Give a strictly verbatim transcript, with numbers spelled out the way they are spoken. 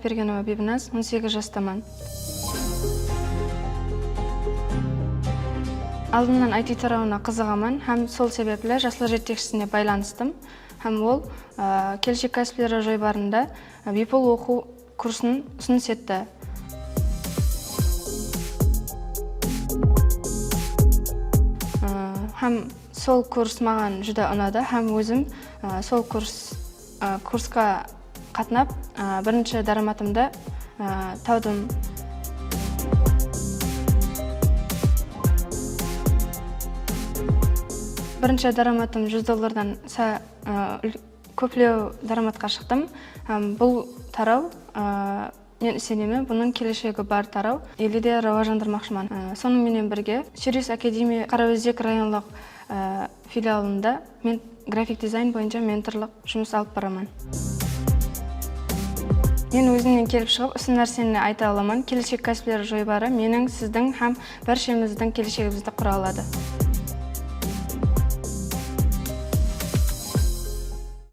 Bergenova Bibinaz, on segiz jastaman. Aldınnan I T tarawına qızıǵaman hám sol sebepli jaslar jettekshisine baylanıstım. Hám ol, a, keleshek kásipleri joybarında, a, biypul oqıw kursın usınıs etti. A, hám sol kurs maǵan júdá unadı hám ózim, a, sol kurs, a, kursqa qatnap, a, birinshi dáramatımdı, a, tawdım. Birinshi dáramatım júz dollardan sa-, a, ul-, kóplew dáramatqa shıqtım. Hám bul taraw, a, men isenemen, bunıń keleshegi bar taraw. Ele de rawajlandırmaqshıman. A, sonıń menen birge, Sirius Akademiya Qaraózek rayonlıq, a, filialında men grafik dizayn boyınsha mentorlıq jumıs alıp baraman. Men ózimnen kelip shıǵıp, usı nárseni ayta alaman, keleshek kásipleri joybarı meniń, siziń hám bárshemizdiń keleshegimizdi qura aladı.